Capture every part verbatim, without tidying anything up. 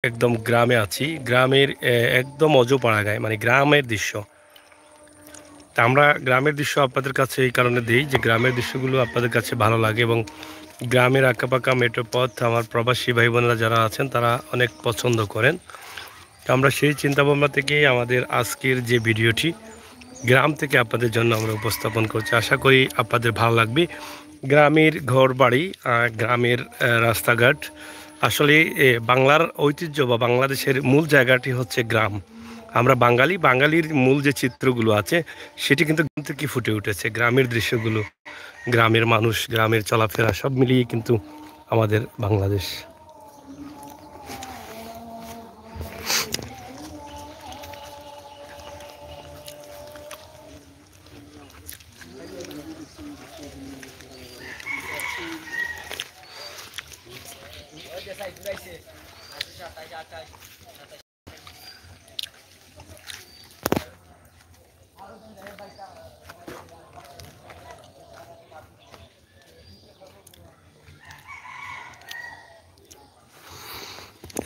একদম গ্রামে আছি, গ্রামের এ, একদম অজপাড়া গায়ে, মানে গ্রামের দৃশ্য। তা আমরা গ্রামের দৃশ্য আপনাদের কাছে এই কারণে দেই যে গ্রামের দৃশ্যগুলো আপনাদের কাছে ভালো লাগে এবং গ্রামের আঁকাবাঁকা মেঠো পথ আমার প্রবাসী ভাই বোনেরা যারা আছেন তারা অনেক পছন্দ করেন। তো আমরা সেই চিন্তাভাবনা থেকেই আমাদের আজকের যে ভিডিওটি গ্রাম থেকে আপনাদের জন্য আমরা উপস্থাপন করছি। আশা করি আপনাদের ভালো লাগবে। গ্রামের ঘর বাড়ি, আহ, গ্রামের আহ, রাস্তাঘাট, আসলে এ, বাংলার ঐতিহ্য বা বাংলাদেশের মূল জায়গাটি হচ্ছে গ্রাম। আমরা বাঙালি, বাঙালির মূল যে চিত্রগুলো আছে সেটি কিন্তু গ্রাম থেকে ফুটে উঠেছে। গ্রামের দৃশ্যগুলো, গ্রামের মানুষ, গ্রামের চলাফেরা, সব মিলিয়ে কিন্তু আমাদের বাংলাদেশ।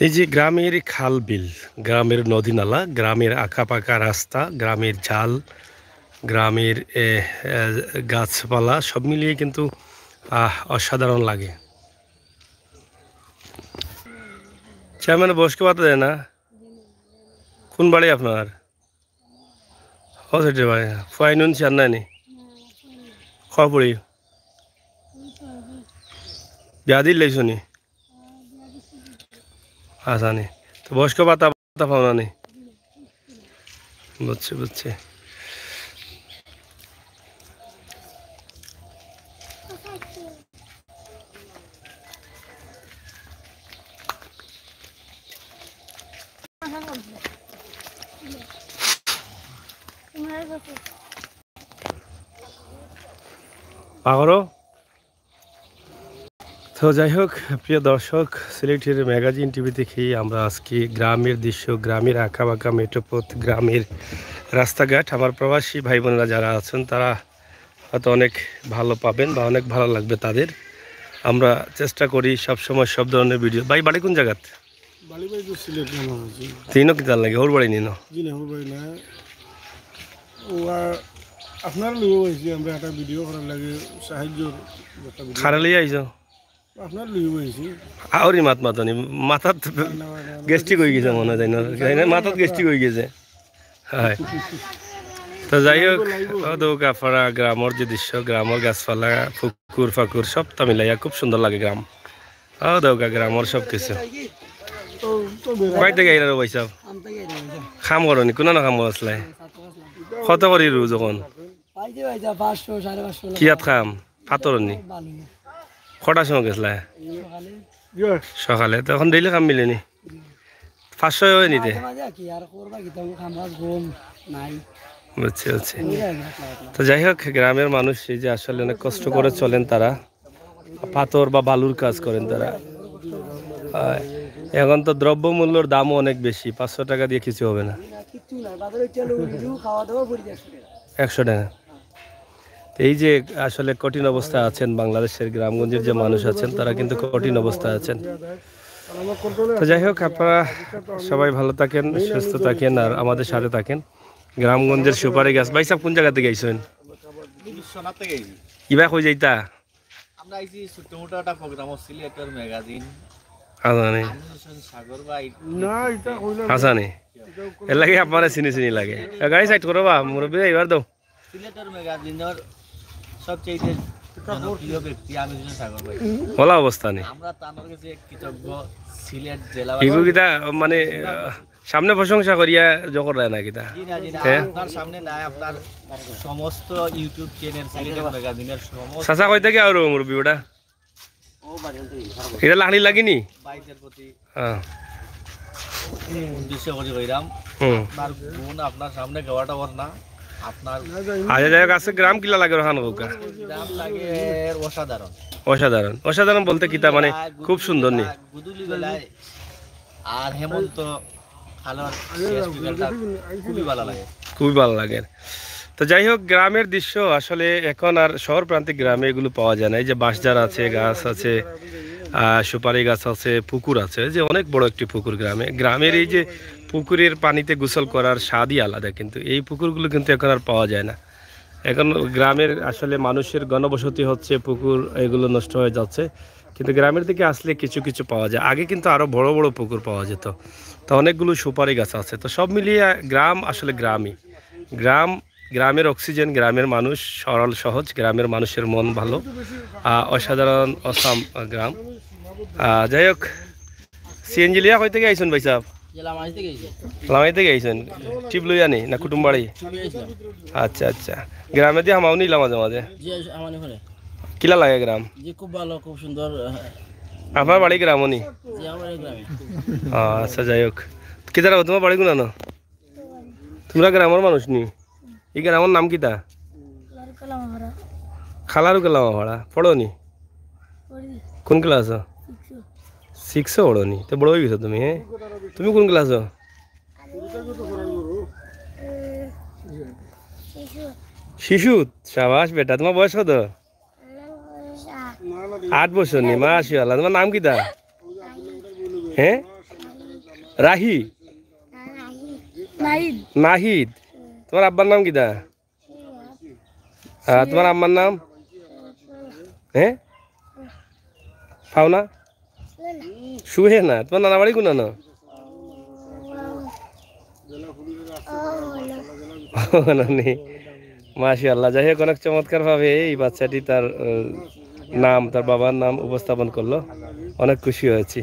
এই যে গ্রামের খাল বিল, গ্রামের নদী নালা, গ্রামের আঁকাবাঁকা রাস্তা, গ্রামের জাল, গ্রামের এ, এ, গাছপালা, সব মিলিয়ে কিন্তু আহ, অসাধারণ লাগে। চেয়ারম্যান বয়স্ক ভাতা দেয় না? কোন বাড়ি আপনার? ও সেটি ভাই, ফুয়াইনুন চান নানি? খবরই বিয়া দিল লেইছনি? আসানি। তো বয়স্ক ভাতা, ভাতা পাও না নি? বুঝছি, বুঝছি। পাগরো। তো যাই হোক, প্রিয় দর্শক, সিলেটের ম্যাগাজিন টিভি থেকে আমরা আজকে গ্রামের দৃশ্য, গ্রামের আঁকাবাঁকা মেঠো পথ, গ্রামের রাস্তাঘাট, আমার প্রবাসী ভাই বোনেরা যারা আছেন তারা হয়তো অনেক ভালো পাবেন বা অনেক ভালো লাগবে তাদের। আমরা চেষ্টা করি সবসময় সব ধরনের ভিডিও। ভাই, বাড়ি কোন জায়গাত? বালি ভাই তো সিলেট নাম আছে। তিনও কিতার লাগে? ওর বাড়ি নিন। জি না, ওর বাড়ি না। ও আর আপনার লইও আইছি আমরা একটা ভিডিও করার লাগে, সাহায্যর একটা ভিডিও। খারে লইয়া আইছো? আপনার লইও আইছি। আউরি মাত মাতনি, মাথাত না, না, না, না, গ্যাস্ট্রিক হয়ে গেছে মনে হয়, তাই না? তাই না? মাথাত গ্যাস্ট্রিক হয়ে গেছে। হয়। তো যাই হোক, ও দৌকাপাড়া গ্রামর যে দৃশ্য, গ্রামর গাছপালা, পুকুর ফাকুর, সব তা মিলাইয়া খুব সুন্দর লাগে গ্রাম। ও দৌকা গ্রামর সব কিছু। কই থেকে আইলা রে ভাই সাহেব? কাম করনি, কোন না কাম করছলাই? কত করি রোজ এখন? কিয়াত কাম? পাথর নি? কটার সময় গেছলা? সকালে। তো এখন ডেইলি কাম মিলেনি? পাঁচশো হয় নিতে? বুঝছি, বুঝছি। তো যাই হোক, গ্রামের মানুষ এই যে আসলে অনেক কষ্ট করে চলেন তারা, পাথর বা বালুর কাজ করেন তারা। আর এখন তো দ্রব্যমূল্যর দামও অনেক বেশি, পাঁচশো টাকা দিয়ে কিছু হবে না। একশো টাকা। তো এই যে আসলে কঠিন অবস্থা আছেন বাংলাদেশের গ্রামগঞ্জের যে মানুষ আছেন, তারা কিন্তু কঠিন অবস্থা আছেন। তো যাই হোক, আপনারা সবাই ভালো থাকেন, সুস্থ থাকেন, আর আমাদের সাথে থাকেন। গ্রামগঞ্জের সুপারি গাছ। ভাই সাহেব, কোন জায়গা থেকে আইছেন? বিশ্বনাথ থেকে আইছি। কিবা কই যাইতা? আমরা আইছি ছোট্ট মোটো একটা প্রোগ্রাম, সিলেটর ম্যাগাজিন। আসানি। আমি হোসেন সাগর ভাই। না, এটা কইলাম। আসানি। এর লাগে আপনারা চিনি চিনি লাগে। এ, গাড়ি সাইড করো বা, মুরব্বী, এবার দাও। সিলেটর ম্যাগাজিনর সবচেয়ে জনপ্রিয় ব্যক্তি আমি হোসেন সাগর ভাই। ভালা অবস্থা নি? আমরা তানোর কাছে কৃতজ্ঞ, সিলেট জেলা। ইগু কিতা মানে, আহ, সামনে প্রশংসা করিয়া জোকর দেয় না কিতা? জি না, জি না, হ্যাঁ? আপনার সামনে নাই, আপনার সমস্ত YouTube চ্যানেল, সিলেটের ম্যাগাজিনের সমস্ত চাচা কই থেকে আরো মুরব্বী ওটা? এটা লাকড়ি লাগিনি? বাইকের প্রতি হ্যাঁ। উদ্দেশ্য করে কইরাম। হুম। আপনার গুণ আপনার সামনে গাওয়াটা ওর না, আপনার আচ্ছা, যাই হোক, আছে গ্রাম কিলা লাগে ওখান হোক। গ্রাম লাগে অসাধারণ। অসাধারণ, অসাধারণ বলতে কিতা মানে খুব সুন্দর নি? গুদুলি বেলায় আর হেমন্ত খালর শেষ বিকালটা খুবই ভালো লাগে। খুবই ভালো লাগে। তো যাই হোক, গ্রামের দৃশ্য আসলে এখন আর শহর প্রান্তিক গ্রামে এগুলো পাওয়া যায় না। এই যে বাঁশঝাড় আছে, গাছ আছে, আহ, সুপারি গাছ আছে, পুকুর আছে, এই যে অনেক বড় একটি পুকুর গ্রামে। গ্রামের এই যে পুকুরের পানিতে গোসল করার স্বাদই আলাদা, কিন্তু এই পুকুরগুলো কিন্তু এখন আর পাওয়া যায় না। এখন গ্রামের আসলে মানুষের ঘনবসতি হচ্ছে, পুকুর এগুলো নষ্ট হয়ে যাচ্ছে, কিন্তু গ্রামের দিকে আসলে কিছু কিছু পাওয়া যায়। আগে কিন্তু আরো বড় বড় পুকুর পাওয়া যেত, তা অনেকগুলো সুপারি গাছ আছে। তো সব মিলিয়ে গ্রাম আসলে গ্রামই। গ্রাম, গ্রামের অক্সিজেন, গ্রামের মানুষ সরল সহজ, গ্রামের মানুষের মন ভালো। আহ, অসাধারণ অসাম গ্রাম। আহ, যাই হোক, সিএনজি লিয়া কই থেকে আইছেন ভাই সাহেব? যে লামাই থেকে আইছি। লামাই থেকে আইছেন? ট্রিপ লইয়া নি না কুটুম বাড়ি? চলে আইছিলাম। আচ্ছা, আচ্ছা। গ্রামে দিয়ে হামাও নিলাম মাঝে মাঝে। জি, আমার ওখানে। কিলা লাগে গ্রাম? জি, খুব ভালো, খুব সুন্দর। আপনার বাড়ি গ্রামও নি? জি, আমার এই গ্রামে। আহ, আচ্ছা, যাই হোক। কিতারা তোমার বাড়ি কোন? তোমরা গ্রামের মানুষ নি? এই গ্রামের নাম কিতা? খালারু কালামাপাড়া। পড়ো নি? কোন ক্লাস? সিক্সও পড়ো নি? তো বড় হয়ে গেছো তুমি, হ্যাঁ? তুমি কোন ক্লাস? শিশু। সাবাস বেটা, তোমার বয়স কত? আট বছর নি, মাশাআল্লাহ। তোমার নাম কিতা? হ্যাঁ? রাহি? নাহিদ। নাহিদ। তোমার আব্বার নাম কিতা? আর তোমার আম্মার নাম? হ্যাঁ? পাও না? শুয়ে না। তোমার নানা বাড়ি কোন না? নানি। মাশাআল্লাহ, যাই হোক, অনেক চমৎকার ভাবে এই বাচ্চাটি তার, আহ, নাম, তার বাবার নাম উপস্থাপন করলো। অনেক খুশি হয়েছি।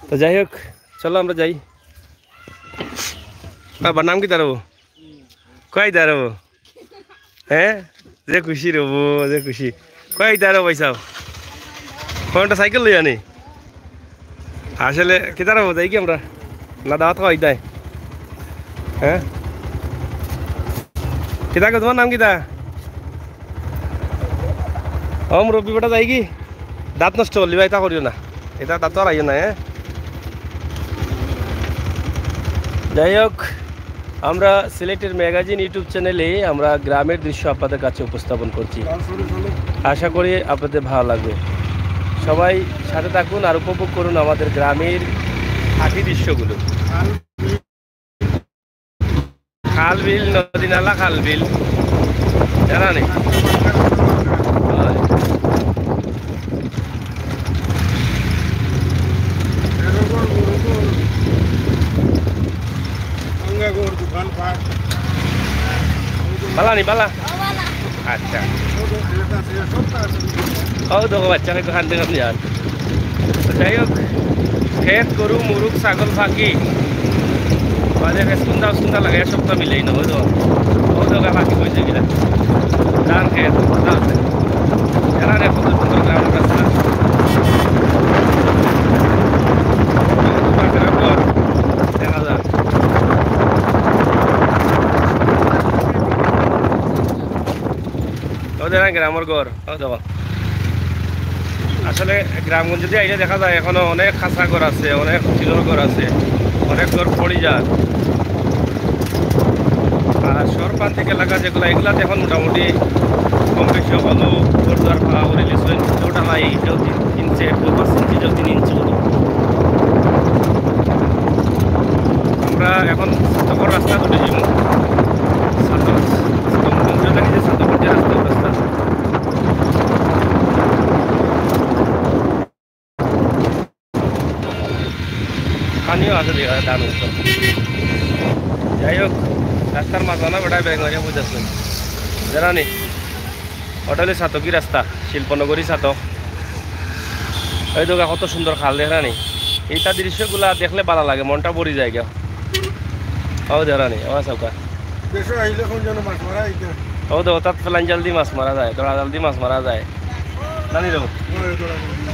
তো যাই হোক, চলো আমরা যাই। বাবার নাম কিতা রবো? কই দা রবো? হ্যাঁ, যে খুশি রবো, যে খুশি। কই দা রবো ভাই সাহেব? কোনটা সাইকেল লইয়া নি? আসলে কিতা রবো, যাই কি আমরা? না, দাওয়াত খাওয়াই দেয়। হ্যাঁ? কিতা গো, তোমার নাম কিতা? ও মুরব্বি বেটা, যাই কি? দাঁত নষ্ট করলি ভাই, তা করিও না। এটা দাঁত আর আইও না, হ্যাঁ? যাই হোক, আমরা সিলেটের ম্যাগাজিন YouTube চ্যানেলে আমরা গ্রামের দৃশ্য আপনাদের কাছে উপস্থাপন করছি। আশা করি আপনাদের ভালো লাগবে। সবাই সাথে থাকুন আর উপভোগ করুন আমাদের গ্রামের খাঁটি দৃশ্যগুলো। খাল বিল, নদী নালা, খাল বিল। জানা নেই। বালা নি, বালা? আচ্ছা। ও দেখো, বাচ্চা কান্দে কান্দে আর। তো যাই হোক, খেত, গরু, মুরুগ, ছাগল, পাখি, বাদে বেশ সুন্দর সুন্দর লাগে, সব তো মিলেই না, বুঝো? ও দেখো, পাখি কইছে কিনা, ধান খেত, ধান খেত। এরা রে কত সুন্দর গ্রামের রাস্তা। দেখা যাক। ওদের না গ্রামের ঘর, ও দেখো। আসলে গ্রামগঞ্জ যদি আইলে দেখা যায় এখনো অনেক খাসা ঘর আছে, অনেক টিনের ঘর আছে, অনেক ঘর পড়ি যায়। আর শহর প্রান্তিক এলাকা যেগুলা, এগুলাতে এখন মোটামুটি কম বেশি হলো ঘর দুয়ার পাওয়া করে লিসুন, কেউ ঢালাই, কেউ তিন, তিন চার, কেউ পাঁচ ইঞ্চি, কেউ তিন ইঞ্চি হলো। আমরা এখন সাতকর রাস্তা ধরে যাবো। সাতক, সাতক মন্দির জানি যে সাতকর যে রাস্তা, রাস্তা। পানিও আছে দেখা যায়, ধান উঠছে। যাই হোক, রাস্তার মাঝখানে বেটায় ব্যাগ মারিয়া বুঝাচ্ছে। জানা নি? ওটা হলো সাতকি রাস্তা, শিল্পনগরী সাতক। এই দেখো কত সুন্দর খাল, দেখা নি? এইটা দৃশ্যগুলা দেখলে ভালো লাগে, মনটা ভরি যায় গিয়া। ও দেখা নি, আমার সবকা। দেশো আইলে কোন যেন মাছ মারা হইতো। ও দেখো, তাত ফেলাইন জাল দি মাছ মারা যায়, দড়া জাল দি মাছ মারা যায়। জানি রে? ওই দড়া জাল দি।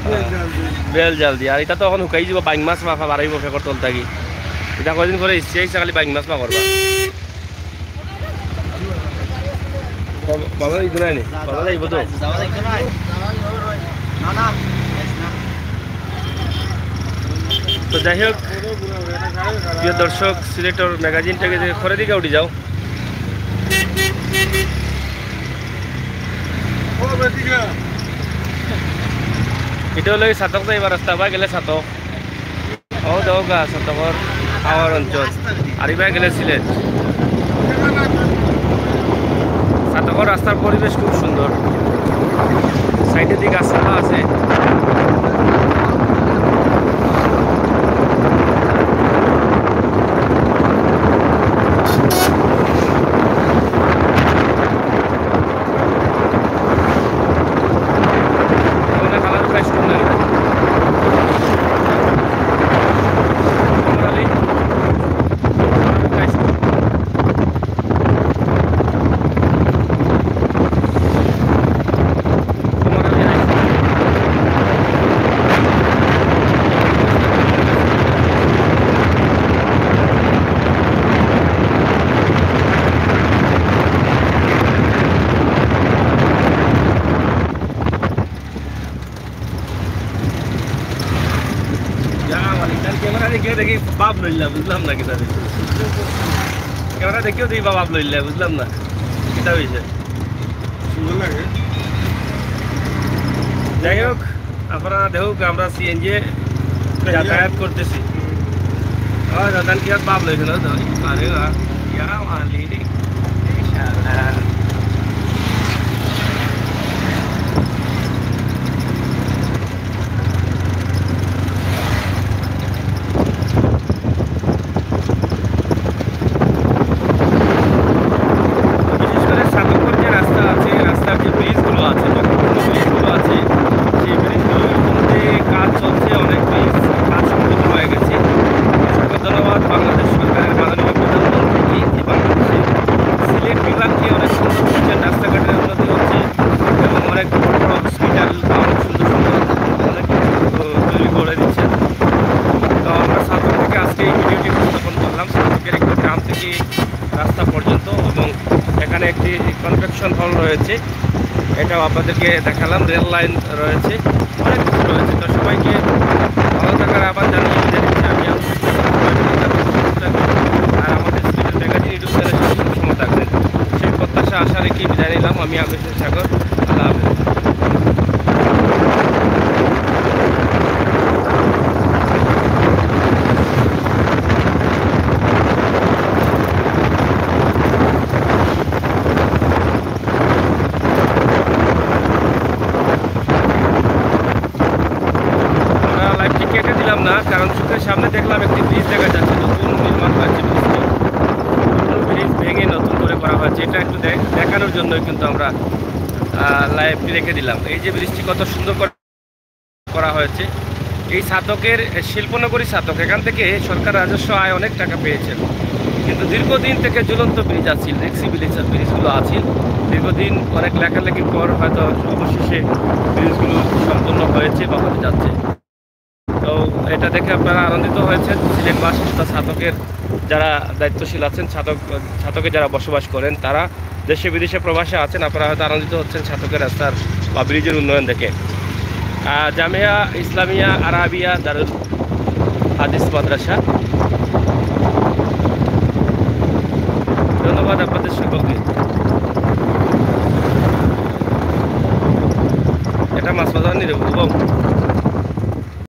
বেল জাল দি। বেল জাল দি। আর এটা তো এখন হুকাই যাব, বাইং মাছ মাফা বাড়াইব ফেকর তল থাকি। এটা কয়দিন পরে ইচ্ছে ইচ্ছা খালি বাইং মাছ মা করবা। বাবা, বাবা, এই দূরে নেই। বাবা, যাইব তো। তো যাই হোক, প্রিয় দর্শক, সিলেটর ম্যাগাজিনটাকে যে করে দিকে উঠে যাও। ইটা অইলো ছাতক যাইবার রাস্তা, বা গেলে ছাতক। ও দেখো গা, ছাতকর হাওর অঞ্চল। আর ইবায় গেলে সিলেট। ছাতকর রাস্তার পরিবেশ খুব সুন্দর, সাইডেদি গাছপালা আছে। ইয়া মালিক, তার ক্যামেরা দেখিয়া দেখি বাপ লইলা, বুঝলাম না কিতা। ক্যামেরা দেখিয়াউ দেখি বাপ লইলা, বুঝলাম না কিতা অইছে। সুন্দর লাগে। যাই হোক, আপনারা দেখুক, আমরা সিএনজি যাতায়াত করতেছি। আর দাদান কি আর বাপ লইছে না তো? আরে বাহ, ইয়া মালিক। বিশেষ করে ছাতকর যে রাস্তা আছে, রাস্তার যে ব্রিজগুলো আছে, যে ব্রিজগুলো আছে, সেই ব্রিজগুলোর মধ্যে কাজ চলছে, অনেক ব্রিজ কাজ সম্পূর্ণ হয়ে গেছে। অসংখ্য ধন্যবাদ বাংলাদেশ সরকারের মাননীয় প্রধানমন্ত্রীকে, যে বাংলাদেশের সিলেট বিভাগকে অনেক সুন্দর করছেন, রাস্তাঘাটের উন্নতি হচ্ছে এবং অনেক বড় বড় হসপিটাল বা অনেক সুন্দর সুন্দর অনেক কিছু, আহ, তৈরি করে দিচ্ছেন। তো আমরা ছাতক থেকে আজকে এই ভিডিওটি উপস্থাপন করলাম, ছাতকের একটি গ্রাম থেকে রাস্তা পর্যন্ত, এবং এখানে একটি কনভেনশন হল রয়েছে, এটাও আপনাদেরকে দেখালাম, রেল লাইন রয়েছে, অনেক কিছু রয়েছে। তো সবাইকে ভালো থাকার আহ্বান জানিয়ে বিদায় নিচ্ছি আমি। আর আমাদের সিলেটের ম্যাগাজিন ইউটিউব চ্যানেল সবসময় থাকবেন, সেই প্রত্যাশা আশা রেখে বিদায় নিলাম আমি, আমির হোসেন সাগর। আল্লাহ হাফেজ। আমরা লাইভটি কেটে দিলাম না, কারণ চোখের সামনে দেখলাম একটি ব্রিজ দেখা যাচ্ছে, নতুন নির্মাণ হয়েছে ব্রিজটি। পুরনো ব্রিজ ভেঙে নতুন করে করা হয়েছে, এটা একটু দে-, দেখানোর জন্যই কিন্তু আমরা, আহ, লাইভটি রেখে দিলাম। এই যে ব্রিজটি কত সুন্দর করে করা হয়েছে, এই ছাতকের, শিল্পনগরী ছাতক, এখান থেকে সরকার রাজস্ব আয় অনেক টাকা পেয়েছেন, কিন্তু দীর্ঘদিন থেকে ঝুলন্ত ব্রিজ আছিল, রেক্সি ব্রিজ, ব্রিজগুলো আছিল, দীর্ঘদিন অনেক লেখালেখির পর হয়তো অবশেষে ব্রিজগুলো সম্পূর্ণ হয়েছে বা হতে যাচ্ছে। তো এটা দেখে আপনারা আনন্দিত হয়েছেন, সিলেটবাসী তথা ছাতকের যারা দায়িত্বশীল আছেন, ছাতক, ছাতকে যারা বসবাস করেন, তারা দেশে বিদেশে প্রবাসে আছেন, আপনারা হয়তো আনন্দিত হচ্ছেন ছাতকের রাস্তার বা ব্রিজের উন্নয়ন দেখে। আহ, জামিয়া ইসলামিয়া আরাবিয়া দারুল হাদিস মাদ্রাসা, ধন্যবাদ আপনাদের সকলকে। এটা মাছ বাজার নিয়ে যাবো, বাবু।